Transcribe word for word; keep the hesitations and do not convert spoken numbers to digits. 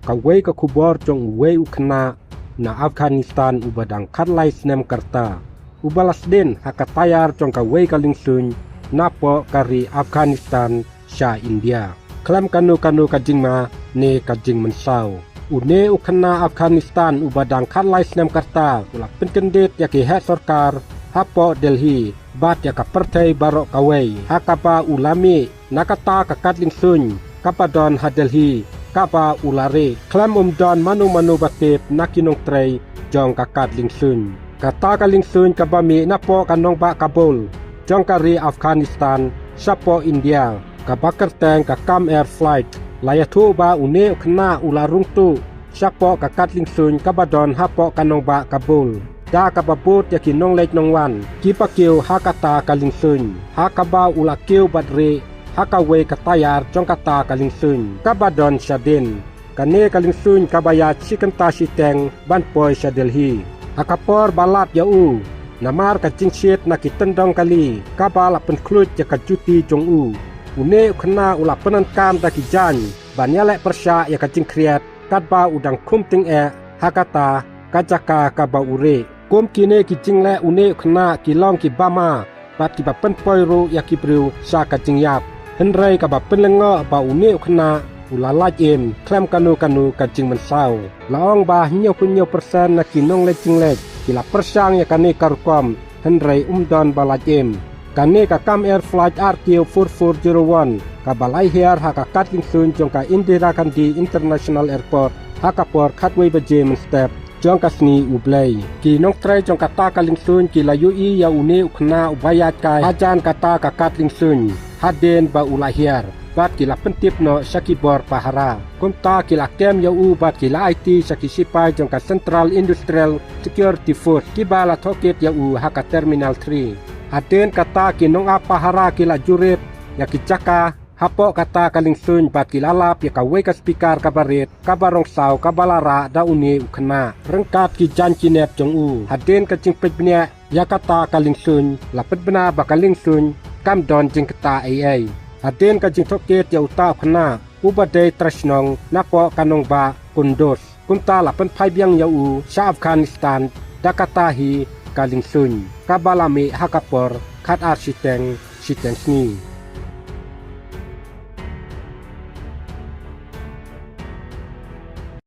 Kawei ka khubor jong uwei u khynnah na Afghanistan uba dang khatlai snem ka rta, uba la sdien ha ka tayar jong kawei ka liengsuiñ napoh ka ri Afghanistan sha India. Khlem kano kano ka jingma ne ka jingmynsaw, une u khynnah Afghanistan uba dang khatlai snem ka rta u la pynkyndit ïa ki heh sorkar hapoh Delhi bad ïa ka pyrthei baroh kawei, ha kaba u la mih na kata ka kad liengsuiñ kaba don ha Delhi, kaba u la rieh khlem um don mano mano ba tip na ki nongtrei jong ka kad liengsuiñ. Kata ka liengsuiñ kaba mih napoh ka nongbah Kabul jong ka ri Afghanistan shapoh India, kaba kyrteng ka Kam Air Flight, la ïathuh ba une u khynnah u la rung tuh shapoh ka kad liengsuiñ kaba don hapoh ka nongbah Kabul da kaba bud ïa ki nongleit nongwan kiba kiew ha kata ka liengsuiñ, ha kaba u la kiew bad rieh ha kawei ka tayar jong kata ka liengsuiñ kaba don shadien. Kane ka liengsuiñ kaba ïaid shi kynta shiteng ban poi sha Delhi. Ha ka por ba lap ïa u, namar ka jingshit na ki tyndong kali kaba la pynkhluit ïa ka juti jong u, une u khynnah u la pyndonkam da ki jaiñ ban ïaleh pyrshah ïa ka jingkhriat katba u dang khum tyngeh ha kata ka jaka kaba u rieh. Kum kine ki jingleh une u khynnah ki long kiba ma bad kiba pynpoi ruh ïa ki briew sha ka jingïap. Hynrei kaba pynlyngngoh ba une u khynnah u la lait im khlem kano kano ka jingmynsaw. La ong ba hynñiewphew hynñiew persen na ki nongleit jingleit ki la pyrshang ïa kane ka rukom, hynrei um don ba lait im. Kane ka Kam Air Flight R Q four four zero one kaba la hiar ha ka kad liengsuiñ jong ka Indira Gandhi International Airport ha ka por khatwei baje mynstep jong ka sngi U Blei. Ki nongtrei jong kata ka liengsuiñ ki la ïohi ïa une u khynnah uba ïaid kai hajan kata ka kad liengsuiñ hadien ba u la hiar, bad ki la pyntip noh sha ki bor pahara. Kumta ki la kem ïa u bad ki la aiti sha ki sipai jong ka Central Industrial Security Force kiba la tohkit ïa u ha ka Terminal three. Hadien kata ki nongap pahara ki la jurip ïa ki jaka hapoh kata ka liengsuiñ bad ki la lap ïa kawei ka speaker kaba rit kaba rong saw kaba la rah da une u khynnah ryngkat ki jaiñ ki nep jong u. Hadien ka jingpeit bniah ïa kata ka liengsuiñ, la peit bniah ba ka liengsuiñ kam don jingktah ei ei. Hadien ka jingtohkit ïa uta u khynnah uba dei trai shnong napoh ka nongbah Kunduz, kumta la pynphai biang ïa u sha Afghanistan da kata hi ka liengsuiñ kaba la mih ha ka por khatar shiteng shiteng sngi.